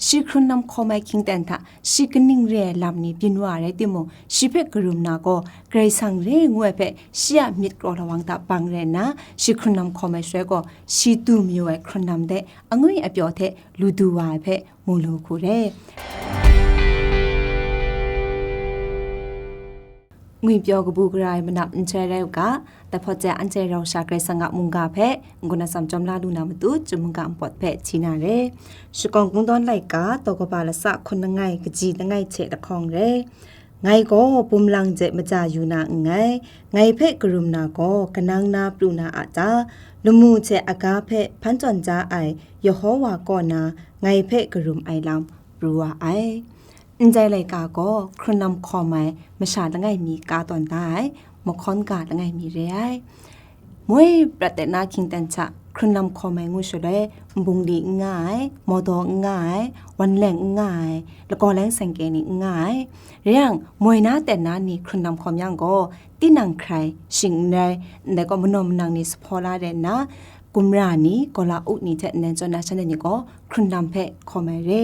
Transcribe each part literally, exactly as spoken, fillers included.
Shi hkrun lam hkawm ai hkying ten hta, shi kaning re ai lam ni byin wa ai rai timung, shi hpe karum na gaw, Karai Kasang re ngu ai hpe shi a myit kraw lawang hta bang rai nna, shi hkrun lam hkawm ai shaloi gaw, shi du mayu ai hkrun lam de, angwi apyaw hte lu du wa ai hpe mu lu hku re. Ngwipyaw kabu gara ai manap n jai rai u ga, dai hpawt jai anhte rau sha Karai Kasang a mungga hpe n-gun atsam chyawm la lu na matu, chyum mungga npawt hpe hti na re. Shakawn Kungdawn laika, daw kaba lasa hkun langai, kaji langai hte lahkawng re. Ngai gaw bum lang je maja yu na nngai, ngai hpe karum na gaw kanang na pru na a ta? Lamu hte aga hpe hpan tawn ja ai Yehowa kaw na ngai hpe karum ai lam pru wa ai. Ndai laika gaw hkrun lam hkawm ai masha langai mi ka tawn da ai, mahkawn ga langai mi re ai. Moi prat de na hkying ten hta hkrun lam hkawm ai ngu shaloi, nbungli n nga ai, mawdaw n nga ai, wanleng n nga ai, lagaw leng sengke ni n nga ai. Rai yang, moi na ten na ni hkrun lam hkawm yang gaw, tinang hkrai, shing n rai, ndai gaw manaw manang ni sa hpaw la rai nna, gumra ni, gawla u ni hte nnen zawn na shanhte ni gaw hkrun lam hpe hkawm ai re.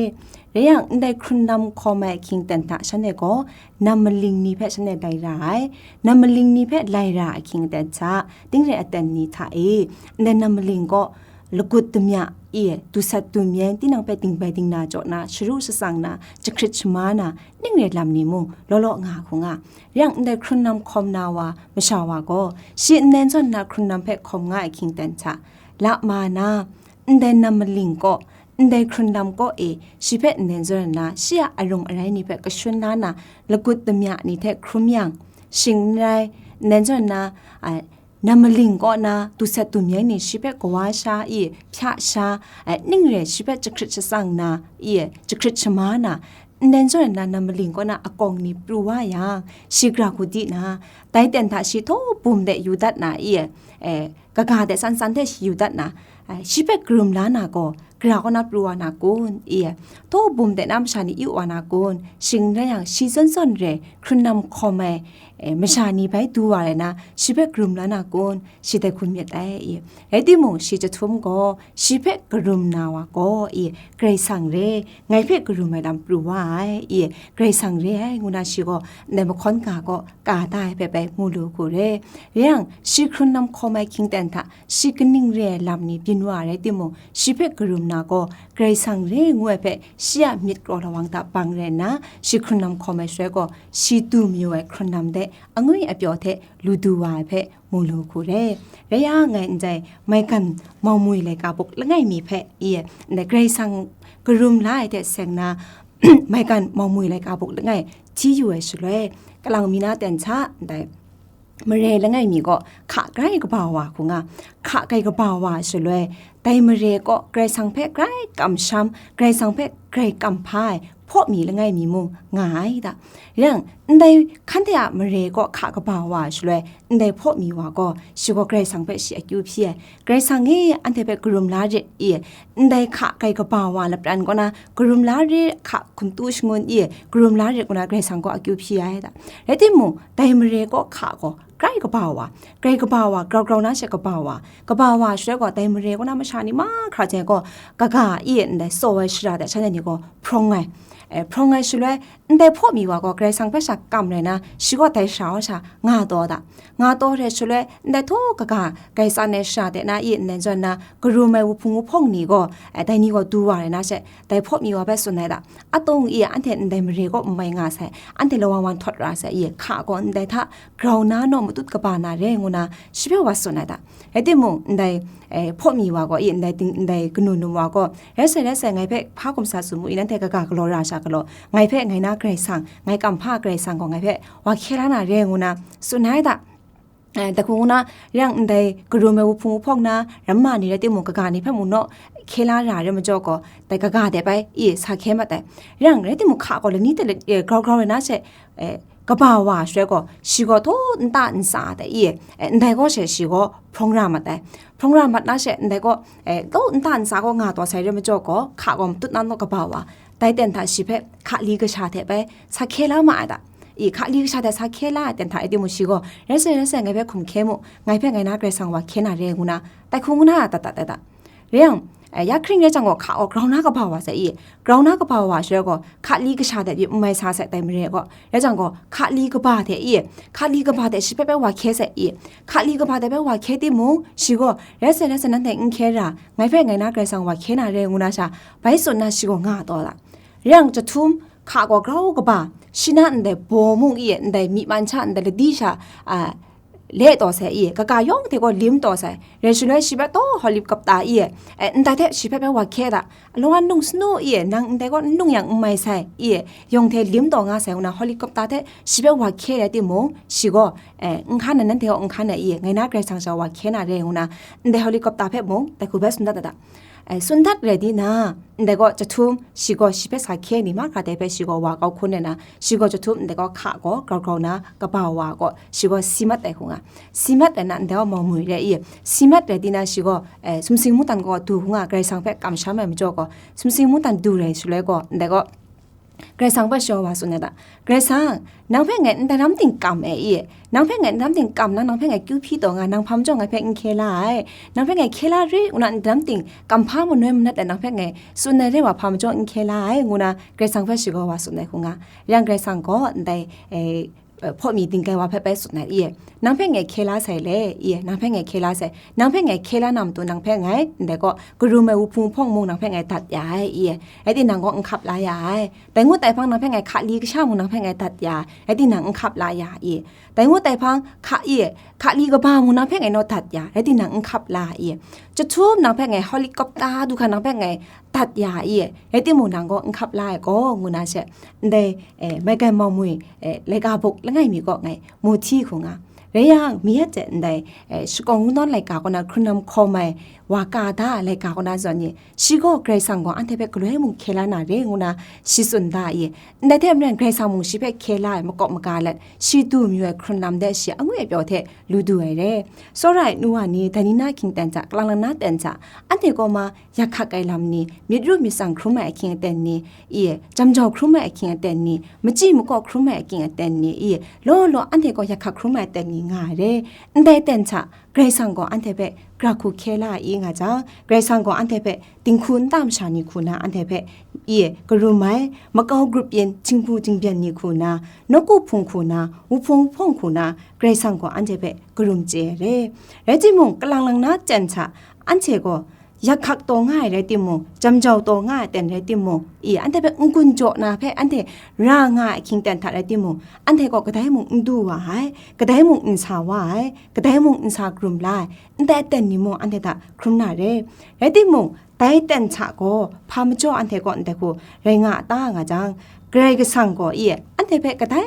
Rai yang, ndai hkrun lam hkawm ai ahkying ten hta shanhte gaw nam maling ni hpe shanhte lai ra ai. Nam maling ni hpe lai ra ahkying ten hta, ting re aten ni hta e, ndai nam maling gaw lagut damya i, dusat dumyeng, tinang hpe dingbai dingna jaw na, sharu shatsang na, jahkrit shama na, ning re lam ni mung law law nga hku nga. Rai yang, ndai hkrun lam hkawm na wa, masha wa gaw, shi nnen zawn na hkrun lam hpe hkawm nga ai hkying ten hta, la ma na, ndai nam maling kaw, ndai hkrun lam kaw e, shi hpe nnen zawn na, shi a arung arai ni hpe kashun la na, lagut damya ni hte hkrum yang, shing n rai, nnen zawn na, a, nam maling kaw na, dusat dumyeng ni shi hpe kawa sha i, hpya sha, a, ning re shi hpe jahkrit shatsang na i, jahkrit shama na, nnen zawn na, nam maling kaw na akawng ni pru wa yang, shi gara hku di na, dai ten hta shi htaw bum de yu dat na i, e, kaga de san san hte shi yu dat na, e, shi hpe karum la na gaw, gara kaw na pru wa na kun? I, htaw bum de na masha ni yu wa na kun? Shing n rai yang, shi zawn zawn re hkrun lam hkawm ai, e, masha ni bai du wa rai na, shi hpe karum la na kun? Shi dai hkun myit ai, i. Rai timung, shi chyahtum gaw, shi hpe karum na wa gaw, i, Karai Kasang re, ngai hpe karum ai lam pru wa ai, i, Karai Kasang re ai, ngu na shi gaw, ndai mahkawn ga gaw, ka da ai hpe bai mu lu hku re. Rai yang, shi hkrun lam hkawm ai hkying ten hta, shi kaning re ai lam ni byin wa ai rai timung, shi hpe karum na gaw, Karai Kasang re ngu ai hpe, shi a myit kraw lawang hta bang rai nna, shi hkrun lam hkawm ai shaloi gaw, shi du mayu ai hkrun lam de, angwi apyaw hte lu du wa ai hpe, mu lu hku re. Rai yang, ngai ndai maigan maumwi laika buk langai mi hpe, i, ndai Karai Kasang karum la ai hte seng na, maigan maumwi laika buk langai hti yu ai shaloi, kalang mi na ten hta, ndai mare langai mi gaw hka grai kaba wa hku nga, hka grai kaba wa shaloi, dai mare kaw Karai Kasang hpe grai kamsham, Karai Kasang hpe grai kamhpa ai, hpaw mi langai mi mung nga ai da. Rai yang, ndai hkan hte a mare kaw hka kaba wa shaloi, ndai hpaw mi wa gaw, shi gaw Karai Kasang hpe shi akyu hpyi ai. Karai Kasang e, anhte hpe karum la rit i, ndai hka grai kaba wa lapran kaw na, karum la rit, hka hkum tu shangun i, karum la rit kaw na, Karai Kasang gaw akyu hpyi ai da. Rai timung, dai mare kaw hka gaw, grai kaba wa, grai kaba wa, grau grau na she kaba wa, kaba wa shaloi gaw, dai mare kaw na masha ni mahkra jai gaw, kaga i ndai tsaw ai shara de shanhte ni gaw hprawng ai. E, hprawng ai shaloi, ndai hpaw mi wa gaw Karai Kasang hpe sha kam rai na, shi gaw dai shara wa sha nga taw da. Nga taw re shaloi, ndai htaw kaga grai tsan ai shara de na i ndai zawn na, karum ai wuhpung wuhpawng ni gaw, e, dai ni gaw du wa rai na she, dai hpaw mi wa hpe tsun ai da. Atawng e anhte ndai mare kaw n mai nga sai, anhte lawang wan htawt ra sai e, hka gaw ndai hta grau na naw matut kaba na re ngu na, shi hpe wa tsun ai da. Rai timung, ndai, e, hpaw mi wa gaw, e, ndai ting, ndai kanu num wa gaw, rai sai, rai sai, ngai hpe hpa hkum sa tsun mu i, nanhte kaga galaw ra sha galaw, ngai hpe ngai na Karai Kasang, ngai kamhpa Karai Kasang gaw ngai hpe wa hkye la na re ngu na, tsun ai da. E, dai hku ngu na, rai yang ndai karum ai wuhpung wuhpawng na, ramma ni rai timung, kaga ni hpe mung naw hkye la ra re majaw gaw, dai kaga de bai, e, sa hkye mat ai. Rai yang, rai timung, hka gaw lani hte la-, e, grau grau rai na she, e, kaba wa shaloi gaw, shi gaw htaw nta ntsa de i, e, ndai gaw she shi gaw hprawng ra mat ai. Hprawng ra mat na she, ndai gaw, e, htaw nta ntsa gaw nga taw sai re majaw gaw, hka gaw matut na naw kaba wa, dai ten hta shi hpe hkali kasha hte bai sa hkye la ma ai da. I, hkali kasha hte sa hkye la ai ten hta e timung shi gaw, rai sai, rai sai, ngai hpe hkum hkye mu, ngai hpe ngai na Karai Kasang wa hkye na re ngu na, dai hku ngu na, dat dat dat dat. Rai yang, E, ya hkring rai jang gaw, hka gaw grau na kaba wa sai i, grau na kaba wa shaloi gaw, hka li kasha hte pyi n mai sa sai, dai mare gaw, rai jang gaw, hka li kaba hte i, hka li kaba hte shi hpe bai wa hkye sai i, hka li kaba hte bai wa hkye timung, shi gaw, rai sai, rai sai, nanhte n hkye ra, ngai hpe ngai na Karai Kasang wa hkye na re, ngu na sha, bai tsun na shi gaw nga taw la. Rai yang, chyahtum, hka gaw grau kaba, shi na ndai baw mung i, ndai myi man sha, ndai ladi sha, a, le taw sai i, kaga yawng hte gaw lim taw sai, rai shaloi shi hpe taw helicopter i, e, ndai hte shi hpe bai wa hkye da, alung a nung sanu i, nang ndai gaw n nung yang n mai sai i, yawng hte lim taw nga sai, ngu na helicopter hte shi hpe wa hkye rai timung, shi gaw, e, n hkan ai, nanhte gaw n hkan ai i, ngai na Karai Kasang sha wa hkye na re, ngu na, ndai helicopter hpe mung, dai hku bai tsun dat da. E, tsun dat rai di na, ndai gaw chyahtum, shi gaw shi hpe sa hkye ni mahkra dai hpe shi gaw wa kau hkun ai na, shi gaw chyahtum, ndai gaw hka gaw grau grau na kaba wa gaw, shi gaw si mat ai hku nga. Si mat ai na, ndai gaw mau mui rai i, si mat rai di na, shi gaw, e, sumsing mungdan gaw du hku nga, Karai Kasang hpe kamsham ai majaw gaw, sumsing mungdan du rai shaloi gaw, ndai gaw, Karai Kasang hpe shi gaw wa tsun ai da. Karai Kasang, nang hpe ngai ndaram ting kam ai i, nang hpe ngai ndaram ting kam na, nang hpe ngai kyu hpyi taw nga, nang hpa majaw ngai hpe n hkye la ai, nang hpe ngai hkye la re, ngu na ndaram ting kam hpa manoi manat ai, nang hpe ngai tsun ai re wa hpa majaw n hkye la ai, ngu na Karai Kasang hpe shi gaw wa tsun ai hku nga. Rai yang, Karai Kasang gaw ndai, e, e, hpaw mi dinggai wa hpe bai tsun ai i, nang hpe ngai hkye la sai le, i, nang hpe ngai hkye la sai, nang hpe ngai hkye la na matu, nang hpe ngai, ndai gaw, karum ai wuhpung hpawng mung nang hpe ngai dat ya ai, i, rai tinang gaw n hkap la ya ai. Dai ngut ai hpang, nang hpe ngai hka li kasha mung nang hpe ngai dat ya, rai tinang n hkap la ya i. Dai ngut ai hpang, hka i, hka li kaba mung nang hpe ngai naw dat ya, rai tinang n hkap la i. Chyahtum nang hpe ngai helicopter du hkan nang hpe ngai dat ya i, rai timung nang gaw n hkap la ai gaw, ngu na she, ndai, e, maigan mau mui, e, laika buk langai mi kaw ngai mu hti hku nga. Rai yang, mi yet hte ndai, e, shakawn wunawng laika kaw na hkrun lam hkawm ai, wa ka da ai laika kaw na zawn ni, shi gaw Karai Kasang gaw anhte hpe galoi mung hkye la na re, ngu na shi tsun da i. Ndai hte maren Karai Kasang mung shi hpe hkye la ai makawp maga let, shi du mayu ai hkrun lam de shi angwi ai pyaw hte lu du ai re. Tsawra ai nu wa ni, dai ni na ahkying aten hta, kalang lang na aten hta, anhte kaw ma yak hkak ai lam ni, myit ru myit tsang hkrum ai ahkying aten ni, i, jam jau hkrum ai ahkying aten ni, machyi makaw hkrum ai ahkying aten ni, i, law law anhte gaw yak hkak hkrum ai aten ni nga ai re. Ndai aten hta, Karai Kasang gaw anhte hpe gara hku hkye la ai nga jang, Karai Kasang gaw anhte hpe dinghku nta masha ni hku na anhte hpe, i, karum ai, makau grup yin, htingbu dingbyen ni hku na, nawku hpung hku na, wuhpung hpawng hku na, Karai Kasang gaw anhte hpe karum chye ai re. Rai timung, kalang lang na aten hta, anhte gaw, yak hkak taw nga ai rai timung, jam jau taw nga ai aten rai timung, i, anhte hpe n-gun jaw na hpe anhte ra nga ai ahkying aten hta rai timung, anhte gaw kadai mung n du wa ai, kadai mung n sa wa ai, kadai mung n sa karum la ai, ndai aten ni mung anhte hta hkrum na re. Rai timung, dai aten hta gaw hpa majaw anhte kaw ndai hku rai nga a ta nga jang, Karai Kasang gaw i, anhte hpe kadai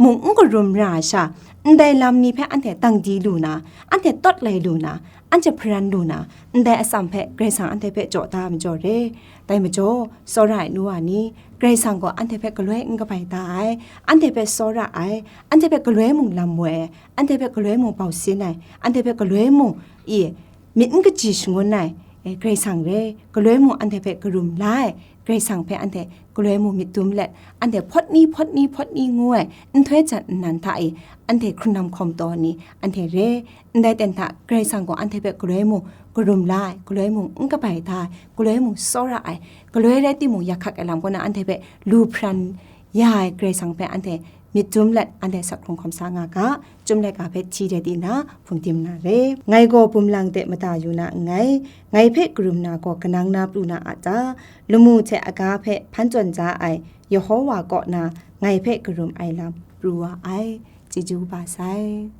mung n karum ra ai sha, ndai lam ni hpe anhte dang di lu na, anhte tawt lai lu na, anhte hparan lu na, ndai atsam hpe Karai Kasang anhte hpe jaw da majaw re. Dai majaw, tsawra ai nu wa ni, Karai Kasang gaw anhte hpe galoi n kabai da ai, anhte hpe tsawra ai, anhte hpe galoi mung lam woi ai, anhte hpe galoi mung bau sin ai, anhte hpe galoi mung i, myit n kaji shangun ai, e, Karai Kasang re, galoi mung anhte hpe karum la ai, Karai Kasang hpe anhte galoi mung myit dum let, anhte hpawt ni, hpawt ni, hpawt ni ngu ai nhtoi jan nnan hta e, anhte hkrun lam hkawm taw ni, anhte re, ndai aten hta Karai Kasang gaw anhte hpe galoi mung karum la ai, galoi mung n kabai da ai, galoi mung tsawra ai, galoi rai timung yak hkak ai lam kaw na anhte hpe lu hparan ya ai Karai Kasang hpe anhte myit dum let anhte sak hkrung hkawm sa nga ga, Chyum laika hpe hti rai di na, hpung tim na re. Ngai gaw bum lang de mada yu na nngai, ngai hpe karum na gaw kanang na pru na a ta? Lamu hte aga hpe hpan tawn ja ai Yehowa kaw na ngai hpe karum ai lam pru wa ai. Chyeju kaba sai.